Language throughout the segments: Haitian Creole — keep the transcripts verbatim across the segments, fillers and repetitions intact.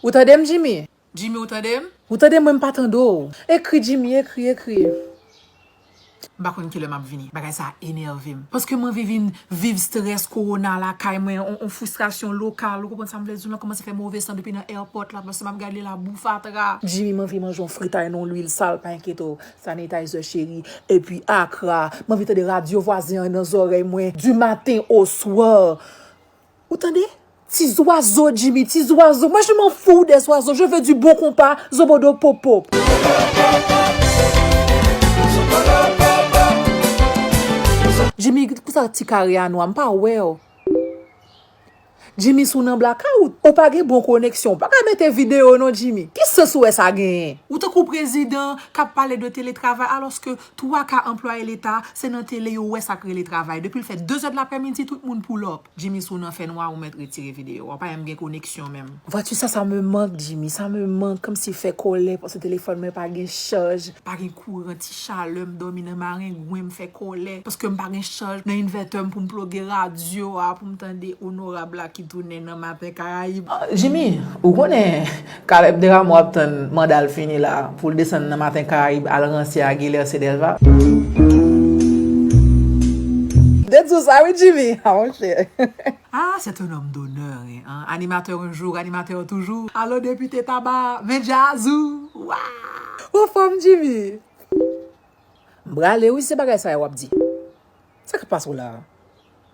Ou tande m, Jimmy? Jimmy, ou tande m? Ou tande mwen, m pa tande w. Ekri, Jimmy, ekri, ekri. M pa konn kilè m ap vini. Bagay sa a enève m. Paske m anvi vin viv strès kowona lakay mwen, on, on fristrasyon lokal. Ou konprann sa m vle di w lan? Kòmanse fè move san depi nan airport la, paske m ap gade labou fatra. Jimmy, m anvi manje yon fritay nan lwil sal, pa enkyete w. Sanitizer cheri. Epi Akra, m anvi tande radyo vwazen an nan zòrèy mwen. Du matin au soir. Ou tande? Ti zwazo, Jimmy, ti zwazo. Moi, je m'en fous des oiseaux. Je veux du bon compas. Zobodo popo. Jimmy, pou sa ti kare a nwa, m pa wè w. Jimmy, si w nan blackout, ou pa gen bon koneksyon. Ou pa ka mete videyo non, Jimmy. Ki sans ou wè sa genyen? Ou tankou prezidan k ap pale de teletravay, alòske twa ka anplwaye leta, se nan tele yo wè sa k rele travay. Depi l fè de zè de laprèmidi, tout moun pull up. Jimmy, si w nan fènwa, ou mèt retire videyo a. Ou pa janm gen koneksyon menm. Vois-tu, ça, ça me manque, Jimmy. Ça me manque. Kòmsi fè kòlè, paske telefòn mwen pa gen chaj. Pa gen kouran, ti chalè, m dòmi nan marengwen, m fè kòlè. Paske m pa gen chaj nan invètè m pou m ploge radyo a, pou m tande onorab la ki tounen nan Maten Karayib. Ah, Jimmy, ou konnen Caleb Desrameaux ap tann manda l fini la pou l desann nan Maten Karayib al ranse a Guilherce Delva. Te di w sa wi, Jimmy. Ah, monchè. Ah, c'est un homme d'honneur, hein, hein. Animateur un jour, animateur toujours. Alo depite Taba, men djaz ou. Waw! Ou anfòm, Jimmy? M prale wi, se bagay sa yo w ap di. Sa k ap pase w la?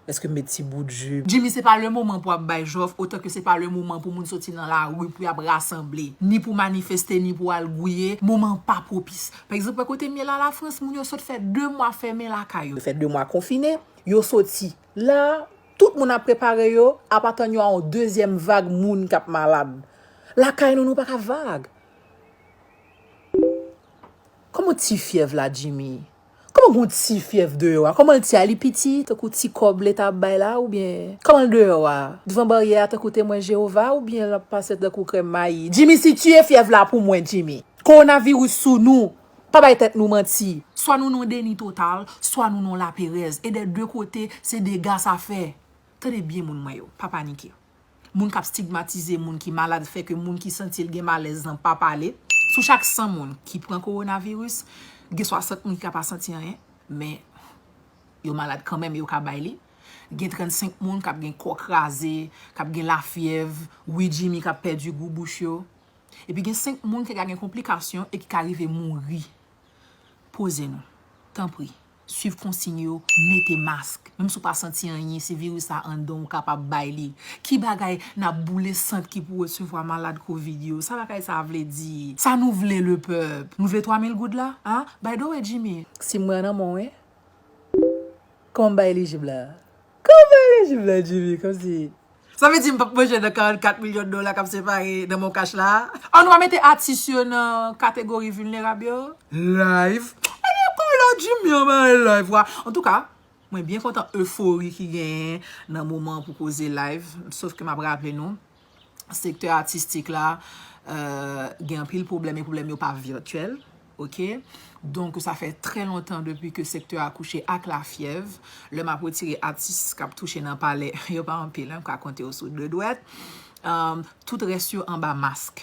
Èske m met ti bout jip? Jimmy, se pa le moman pou ap bay jòf, otan ke se pa le moman pou moun soti nan lari pou y ap rasanble, ni pou manifeste, ni pou al gouye. Moman an pa pwopis. Pa egzanp, wè kote m ye la, Lafrans, moun yo sot fè de mwa fèmen lakay yo. Yo fè de mwa konfine, yo soti. La, tout moun ap prepare yo, ap atann yo a yon dezyèm vag moun k ap malad. Lakay nou, nou pa ka vag. Kòman ti fyèv la, Jimmy? Kòman gon ti fyèv deyò a? Kòman l ti a? Li piti, tankou ti kòb Leta ap bay la, oubyen kòman l deyò a? Douvan baryè a, tankou Temwen Jewova, oubyen l ap pase tankou krèm mayi? Jimmy, sitiye fyèv la pou mwen, Jimmy. Kowonaviris sou nou. Pa bay tèt nou manti. Swa nou nan deni total, swa nou nan laperèz. E dè de kote, se dega sa fè. Tande byen, moun mwen yo, pa panike. Moun k ap stigmatize moun ki malad fè ke moun ki santi l gen malèz lan pa pale. Sou chak san moun ki pran kowonaviris, gen swasant moun ki ka pa santi anyen, men yo malad kanmenm e yo ka bay li. Gen trannsenk moun k ap gen kò kraze, k ap gen lafyèv, wi, Jimmy, k ap pèdi gou bouch yo. Epi gen senk moun ki ka gen konplikasyon e ki ka rive mouri. Poze nou. Tanpri, swiv konsiy yo, mete mask. Menm si w pa santi anyen, se viris la anndan w kapab bay li. Ki bagay n ap boule sant ki pou resevwa malad kovid yo? Sa bagay sa vle di? Sa nou vle, le pèp? Nou vle twa mil goud la? A? By the way, Jimmy. Si m pran nan men w, wi. Kòman m bay li jib la? Kòman m bay li jib la, Jimmy? Kòmsi. Sa vle di m p ap manje nan karannkat milyon dola k ap separe nan men w kach la? An, nou pa mete atis yo nan kategori vilnerab yo? Live? Ebyen, kòlò Jimmy an bay live wa. Antouka, mwen byen kontan efori ki genyen nan moman an pou koze live. Sof ke m ap raple nou, sektè atistik la, euh, gen anpil pwoblèm e pwoblèm yo pa vityèl. Ok? Donk, sa fè trè lontan depi ke sektè a kouche ak lafyèv. Lè m ap retire atis k ap touche nan palè, yo pa anpil, en, m ka konte yo sou de dwèt. Um, tout rès yo anba mask.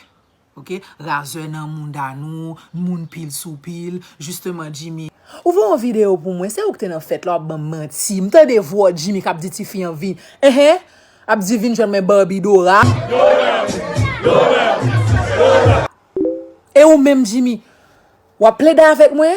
Ok? Razè nan mouda nou, moun pil sou pil. Jisteman, Jimmy. Ou fè yon videyo pou mwen, se ou ki te nan fèt la, w ap ban m manti. M tande vwa Jimmy k ap di tifi an vin. Enhen! Ap di vin jwenn mwen Barbie Dora. E ou menm, Jimmy, w ap plede avèk mwen?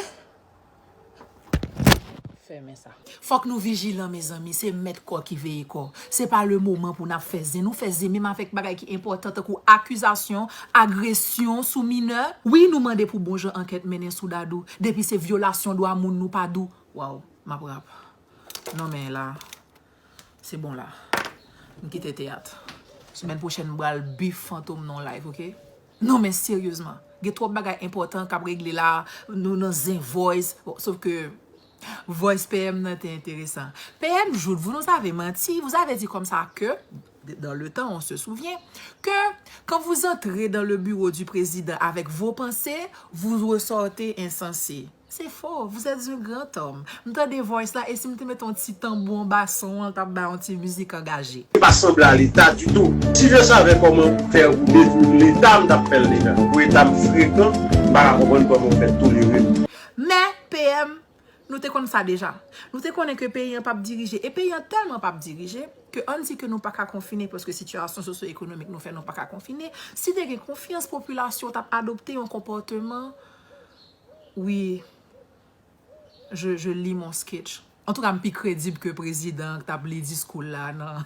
Fèmen sa. Fòk nou vijilan, mezanmi. Se mèt kò ki veye kò. Se pa le moman pou n ap fè zen. Nou fè zen menm avèk bagay ki enpòtan, tankou akizasyon, agresyon sou minè. Wi, nou mande pou bon jan ankèt mennen sou Dadou. Depi se vyolasyon dwa moun, nou pa dou. Waw, m ap rap. Non, men la. Se bon la. M kite teyat. Semèn pwochèn, m pral bif Fantom nan live, ok? Non, men seryezman. Gen twòp bagay enpòtan k ap regle la. Nou nan zen voice. Bon, sof ke voice P M nan te enteresan. P M joute, vous nous avez menti. Vous avez dit comme ça que, dans le temps, on se souvient, que quand vous entrez dans le bureau du président avec vos pensées, vous ressortez insensé. C'est faux, vous êtes un grand homme. M tande voice la, e si m te mete yon ti tanbou anba son an, l t ap bay yon ti mizik angaje. Se pa sanble a Leta ditou. Si je savais comment faire ou detwi Leta, m t ap fè l deja. Pou Leta m frekan, m pa ka konprann kòman w fè tolere m. Men, P M, nou te konn sa deja. Nou te konnen ke peyi an p ap dirije. E peyi an tèlman p ap dirije, ke ann di ke nou pa ka konfine, paske sitiyasyon sosyo-ekonomik nou fè nou pa ka konfine. Si te gen konfyans popilasyon, t ap adopte yon konpòteman. Wi, je, je lis mon sketch. Antouka, m pi kredib ke prezidan k t ap li diskou l la nan,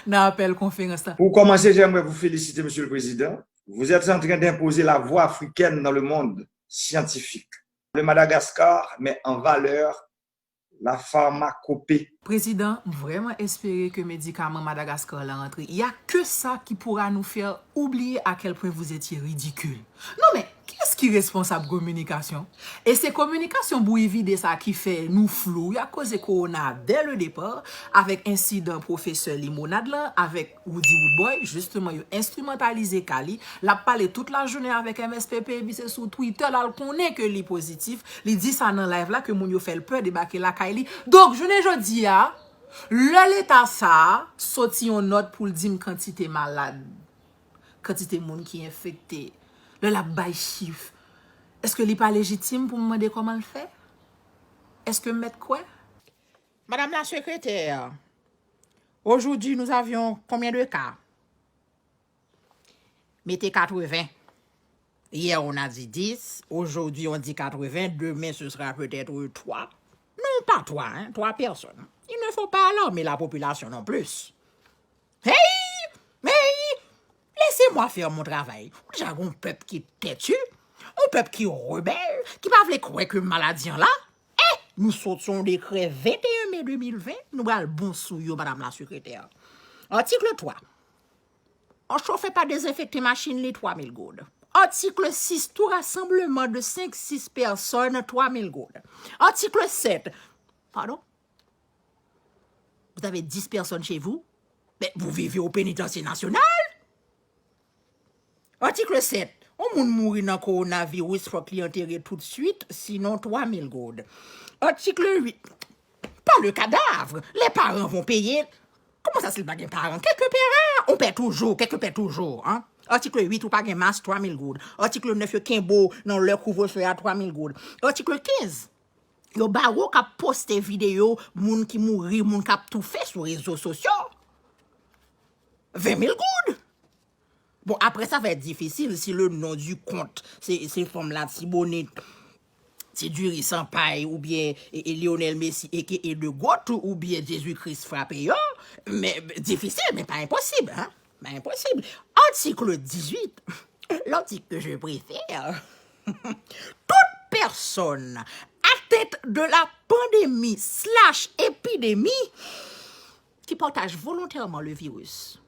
nan apèl konferans lan. Pour commencer, j'aimerais vous féliciter, Monsieur le Président. Vous êtes en train d'imposer la voix africaine dans le monde scientifique. Le Madagascar met en valeur la pharmacopée. Prezidan, m vrèman espere ke medikaman Madagascar la rantre. Il y a que ça qui pourra nous faire oublier à quel point vous étiez ridicule. Non, men, kiyès ki responsab kominikasyon? E se kominikasyon bouyi vide sa ki fè nou flou. Y a koze kowona dès le départ, avèk ensidan pwofesè limonad lan, avèk Roody Roodboy, jisteman, yo enstrimantalize ka li. L ap pale tout lajounen avèk M S P P, epi se sou Twitter l al konnen ke li pozitif. Li di sa nan live la, ke moun yo fè l pè debake lakay li. Donk, jounen jodi a, lè Leta sa a soti yon nòt pou l di m kantite malad, kantite moun ki enfekte, lè l ap bay chif, èske li pa lejitim pou m mande kòman l fè? Èske m mèt kwè? Madame la secrétaire, aujourd'hui nous avions combien de cas? Mettez quatre-vingts. Hier on a dit dix, aujourd'hui on dit quatre-vingts, demain ce sera peut-être trois. Non, pas trois, hein, trois personnes. Il ne faut pas alarmer la population non plus. Hey! Hey! Laissez-moi faire mon travail. Ou deja gon pèp ki tètu, yon pèp ki rebèl, ki pa vle kwè ke maladi an la. Eh! Nou sot sou yon dekrè venteyen me de mil ven, nou pral bon sou yo, Madame la Secrétaire. Article trois. On chauffeur pa dezenfekte machin li, twa mil goud. Article six, tout rassemblement de cinq, six personnes, twa mil goud. Article sept, pardon? Vous avez dix personnes chez vous, mais vous vivez au pénitencier national. Article sept, yon moun mouri nan kowonaviris, fòk li antere toutswit, sinon twa mil goud. Article huit, pas le cadavre, les parents vont payer. Comment ça, si l pa gen paran? Quelques paieront, on paie toujours, quelques paient toujours, hein. Article huit, ou pa gen mas, twa mil goud. Article neuf, yo kenbe w nan lè kouvrefe a, twa mil goud. Article quinze, yo ba w k ap poste videyo moun ki mouri, moun k ap toufe sou rezo sosyo, ven mil goud. Bon, après, ça va être difficile si le nom du compte, c'est, c'est fanm la Tibonit, ti diri san pay, oubyen e, e Lionel Messi, aka The Goat, oubyen Jezi Kris frape yo. Men, difisil, men pa enposib, hein? Pa enposib. Article dix-huit, l'article que je préfère. Toute personne atteinte de la pandémie slash épidémie qui partage volontairement le virus.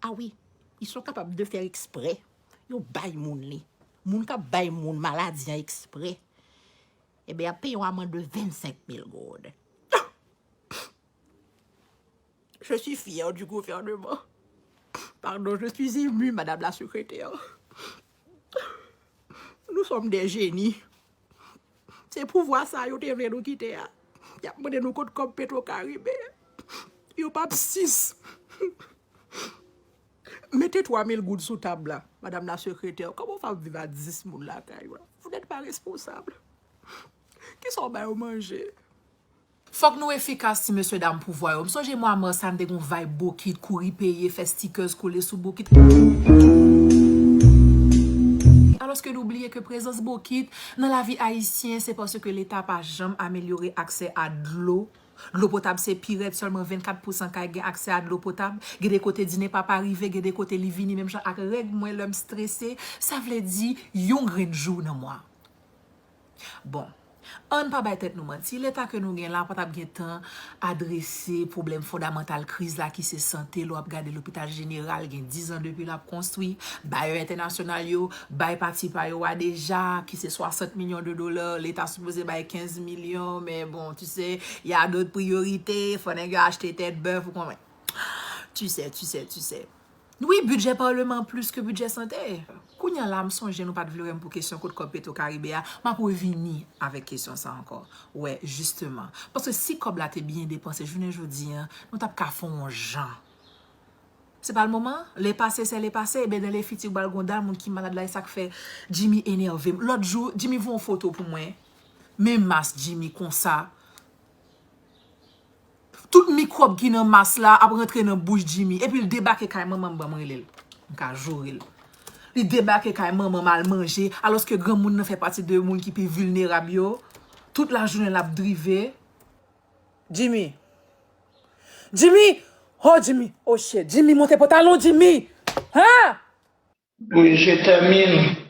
Ah oui, ils sont capables de faire exprès. Yo bay moun li. Moun k ap bay moun maladi an eksprè. Ebyen, y ap peye yon amande de vennsenk mil goud. Je suis fière du gouvernement. Pardon, je suis émue, Madame la Secrétaire. Nous sommes des génies. Se pouvwa sa yo te vle nou kite a. Y ap mande nou kot kòb Petro Caribe. Yo p ap sis. Mete twa mil goud sou tab la, Madame la Secrétaire. Kòman w ap viv a dis moun lakay ou la? Vous n'êtes pas responsable. Kisa w ba yo manje? Fòk nou efikas, ti mesye dam pouvwa yo. M sonje mwa mas la, m te gon vibe bokit, kouri peye, fè stickers kole sou bokit. Alòske nou bliye ke prezans bokit nan lavi ayisyen, se paske Leta pa janm amelyore aksè a dlo. Dlo potab se pi rèd, sèlman vennkat pousan kay gen aksè a dlo potab. Gen de kote dine pa pa rive, gen de kote li vini menm jan ak règ mwen lè m strese. Sa vle di yon grenn jou nan mwa. Bon, ann pa bay tèt nou manti, Leta ke nou gen la pa t ap gen tan adrese pwoblèm fondamantal kriz la ki se sante. Lè w ap gade lopital jeneral gen diz an depi l ap konstwi, bayè entènasyonal yo bay pati pa yo a deja, ki se swasant milyon de dola, Leta sipoze bay kenz milyon, men bon, tu sais, y a d'autres priorités, fò nèg yo achte tèt bèf, ou konprann. Tu sais, tu sais, tu sais. Wi, bidjè palman an plis ke bidjè sante. Kounye a la, m sonje nou pa t vle wè m pou kesyon kot kòb Petro Caribe a, m ap revini avèk kesyon sa ankò. Wè, jisteman. Paske si kòb la te byen depanse jounen jodi a, nou t ap ka fè yon jan. Se pa le moman, le passé c'est le passé, ebyen dans le futur pral gen yon dal moun ki malad la, e sa k fè Jimmy enève m. Lòt jou, Jimmy voye yon foto pou mwen, men mas Jimmy konsa. Tout mikwòb ki nan mas la ap rantre nan bouch Jimmy. Epi l debake kay manman m, ban m rele l. M ka joure l. Li debake kay manman m al manje, alòske granmoun nan fè pati de moun ki pi vilnerab yo. Tout lajounen l ap drive. Jimmy. Jimmy! Oh, Jimmy! Oh, shit! Jimmy, monte pantalon, Jimmy! Ha! Wi, je termine.